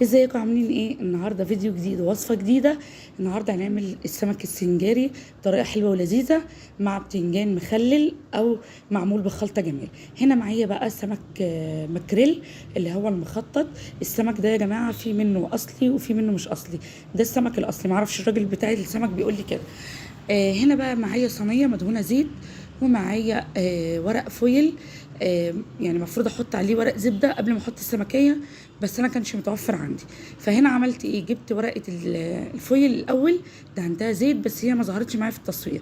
ازيكم عاملين ايه؟ النهارده فيديو جديد ووصفه جديدة. النهارده هنعمل السمك السنجاري بطريقة حلوة ولذيذه مع بتنجان مخلل او معمول بخلطه جميلة. هنا معايا بقى سمك ماكريل اللي هو المخطط. السمك ده يا جماعة في منه اصلي وفي منه مش اصلي. ده السمك الاصلي، معرفش الراجل بتاع السمك بيقول لي كده. هنا بقى معايا صينية مدهونه زيت، ومعايا ورق فويل. يعني المفروض احط عليه ورق زبدة قبل ما احط السمكيه، بس انا كانش متوفر عندي. فهنا عملت ايه؟ جبت ورقة الفويل الاول دهنتها زيت، بس هي ما ظهرتش معايا في التصوير،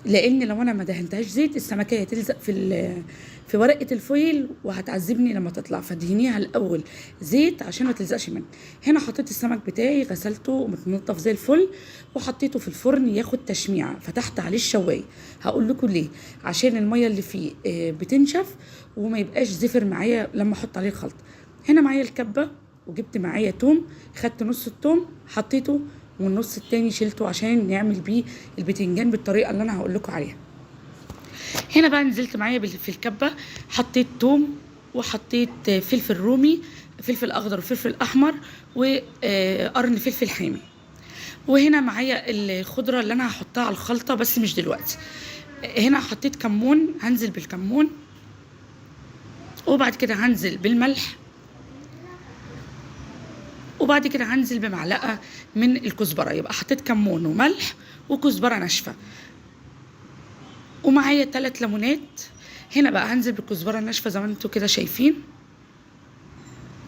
لان لو انا ما دهنتهاش زيت السمكيه تلزق في ورقة الفويل وهتعذبني لما تطلع. فدهنيها الاول زيت عشان ما تلزقش مني. هنا حطيت السمك بتاعي، غسلته ومتنضف زي الفل، وحطيته في الفرن ياخد تشميعه. فتحت عليه الشوايه، هقول لكم ليه: عشان المية اللي فيه بتنشف وما يبقاش زفر معايا لما احط عليه الخلطة. هنا معايا الكبه، وجبت معايا توم، خدت نص التوم حطيته والنص التاني شلته عشان نعمل بيه البتنجان بالطريقة اللي انا هقول لكم عليها. هنا بقى نزلت معايا في الكبه، حطيت توم وحطيت فلفل رومي، فلفل اخضر وفلفل احمر، وقرن فلفل حامي. وهنا معايا الخضرة اللي انا هحطها على الخلطة، بس مش دلوقتي. هنا حطيت كمون، هنزل بالكمون، وبعد كده هنزل بالملح، وبعد كده هنزل بمعلقه من الكزبره. يبقى حطيت كمون وملح وكزبره ناشفة، ومعايا 3 ليمونات. هنا بقى هنزل بالكزبره الناشفه زي ما انتوا كده شايفين،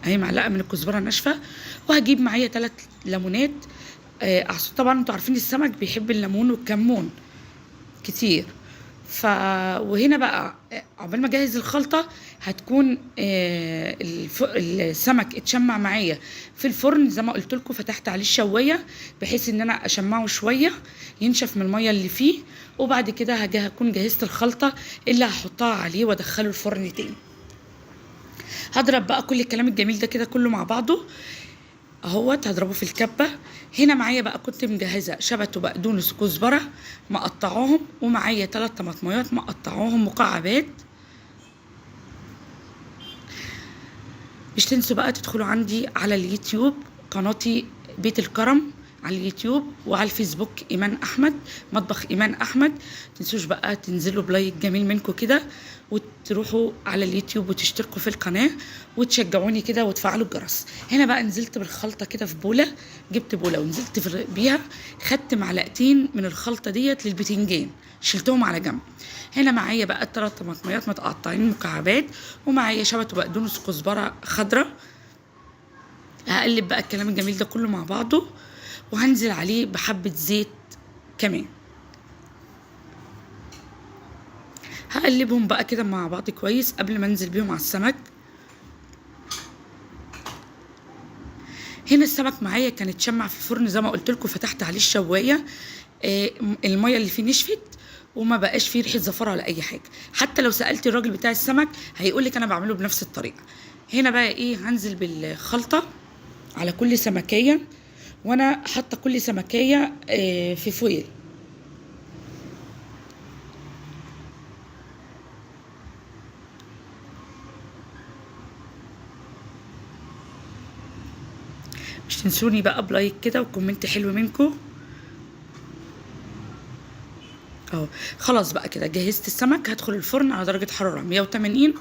اهي معلقه من الكزبره الناشفه. وهجيب معايا 3 ليمونات. طبعا انتوا عارفين السمك بيحب الليمون والكمون كتير. وهنا بقى عقبال ما اجهز الخلطة هتكون السمك اتشمع معايا في الفرن زي ما قلت لكم. فتحت عليه الشوايه بحيث ان انا اشمعه شوية ينشف من المية اللي فيه، وبعد كده هكون جهزت الخلطة اللي هحطها عليه وادخله الفرن تاني. هضرب بقى كل الكلام الجميل ده كده كله مع بعضه اهوت، هضربه في الكبه. هنا معايا بقى كنت مجهزة شبت وبقدونس وكزبره مقطعاهم، ومعايا 3 طماطميات مقطعاهم مكعبات. مش تنسوا بقى تدخلوا عندي على اليوتيوب، قناتي بيت الكرم على اليوتيوب، وعلى الفيسبوك ايمان احمد، مطبخ ايمان احمد. تنسوش بقى تنزلوا ب like جميل منكم كده، وتروحوا على اليوتيوب وتشتركوا في القناة وتشجعوني كده وتفعلوا الجرس. هنا بقى نزلت بالخلطة كده في بولة، جبت بولة ونزلت بيها، خدت معلقتين من الخلطة ديت للبتنجان شلتهم على جنب. هنا معايا بقى 3 طماطميات متقطعين مكعبات، ومعايا شبت وبقدونس وكزبرة خضرة. هقلب بقى الكلام الجميل ده كله مع بعضه، وهنزل عليه بحبة زيت كمان. هقلبهم بقى كده مع بعض كويس قبل ما انزل بيهم على السمك. هنا السمك معايا كان اتشمع في الفرن زي ما قلت لكم، فتحت عليه الشوايه، المية اللي فيه نشفت وما بقاش فيه ريحه زفاره ولا اي حاجة. حتى لو سالتي الراجل بتاع السمك هيقول لك انا بعمله بنفس الطريقة. هنا بقى ايه، هنزل بالخلطه على كل سمكيه، وانا حاطه كل سمكيه في فويل. مش تنسوني بقى ب like كده و comment حلو منكم اهو. خلاص بقى كده جهزت السمك، هدخل الفرن على درجة حرارة 180،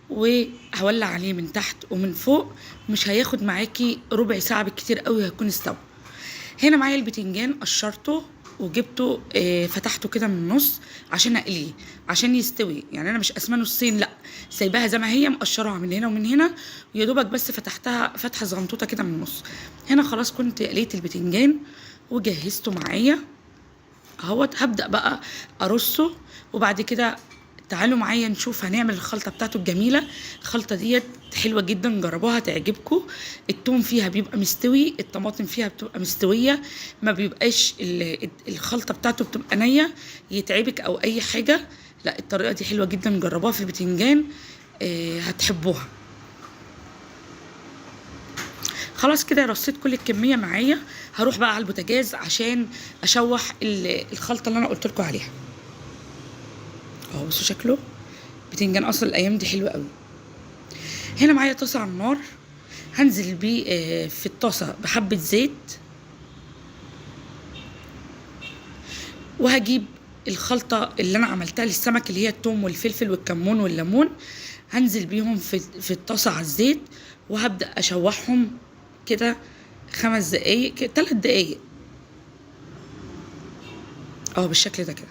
وهولع عليه من تحت ومن فوق. مش هياخد معاكي ربع ساعة بالكتير قوي هيكون استوى. هنا معايا البتنجان قشرته وجبته، فتحته كده من النص عشان اقلية عشان يستوي. يعني انا مش قسمه نصين، لا سايباها زي ما هي، مقشراها من هنا ومن هنا، ويا دوبك بس فتحتها فتحه صغنطوطه كده من النص. هنا خلاص كنت قليت البتنجان وجهزته معايا اهوت. هبدأ بقى ارصه، وبعد كده تعالوا معايا نشوف هنعمل الخلطة بتاعته الجميلة. الخلطة ديت حلوة جدا، جربوها تعجبكم. التوم فيها بيبقى مستوي، الطماطم فيها بتبقى مستوية، ما بيبقاش الخلطة بتاعته بتبقى نية يتعبك او اي حاجة. لا الطريقة دي حلوة جدا، جربوها في البتنجان، هتحبوها. خلاص كده رصيت كل الكمية معايا. هروح بقى على البوتاجاز عشان اشوح الخلطة اللي انا قلت لكم عليها. اهو بصوا شكله بتنجان اصلا الايام دي حلو قوي. هنا معايا طاسه على النار، هنزل بيه في الطاسه بحبه زيت، وهجيب الخلطة اللي انا عملتها للسمك اللي هي الثوم والفلفل والكمون والليمون، هنزل بيهم في الطاسه على الزيت، وهبدا اشوحهم كده 5 دقايق، 3 دقايق بالشكل ده كده.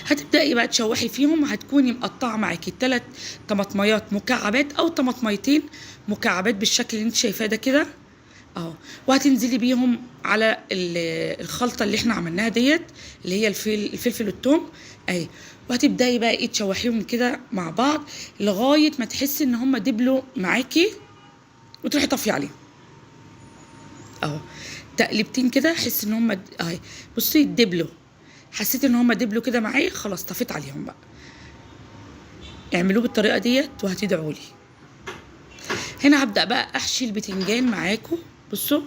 هتبداي بقى تشوحي فيهم. هتكوني مقطعه معاكي 3 طماطميات مكعبات او طماطميتين مكعبات بالشكل اللي انت شايفاه ده كده اهو، وهتنزلي بيهم على الخلطة اللي احنا عملناها ديت اللي هي الفلفل والثوم اهي، وهتبداي بقى ايه تشوحيهم كده مع بعض لغاية ما تحسي ان هم دبلوا معاكي، وتروحي طافية عليهم اهو. تقلبتين كده، احس ان هم اهي، بصي دبلوا، حسيت ان هم دبلوا كده معايا، خلاص طفيت عليهم بقى. اعملوه بالطريقة ديت وهتدعوا لي. هنا هبدا بقى احشي البتنجان معاكم. بصوا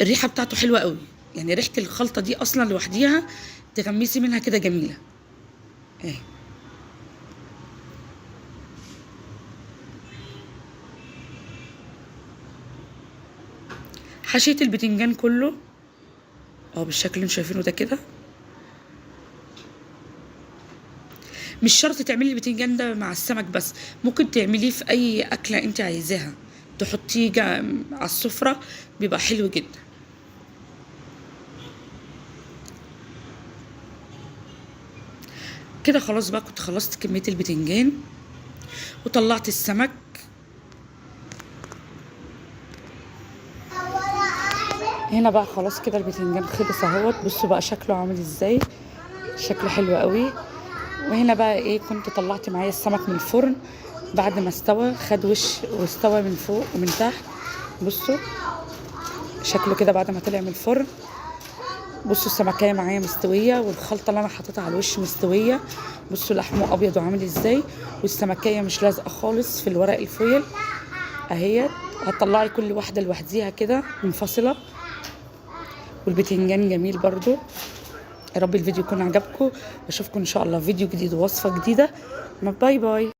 الريحة بتاعته حلوة قوي، يعني ريحه الخلطة دي اصلا لوحديها تغمسي منها كده جميلة اهي. حشيت البتنجان كله بالشكل اللي انتوا شايفينه ده كده. مش شرط تعملي البتنجان ده مع السمك بس، ممكن تعمليه في اي اكله انت عايزاها، تحطيه على السفرة بيبقى حلو جدا. كده خلاص بقى كنت خلصت كمية البتنجان وطلعت السمك. هنا بقى خلاص كده البتنجان خلص اهوت. بصوا بقى شكله عامل ازاي، شكله حلو قوي. وهنا بقى ايه، كنت طلعت معايا السمك من الفرن بعد ما استوى، خد وش واستوى من فوق ومن تحت. بصوا شكله كده بعد ما طلع من الفرن. بصوا السمكيه معايا مستوية، والخلطه اللي انا حطيتها على الوش مستوية. بصوا لحمه ابيض وعامل ازاي، والسمكيه مش لازقه خالص في الورق الفويل اهيت. هتطلعي كل واحدة لوحديها كده منفصلة. والبتنجان جميل برضو. يا رب الفيديو يكون عجبكم، واشوفكم ان شاء الله فيديو جديد ووصفه جديدة. bye bye.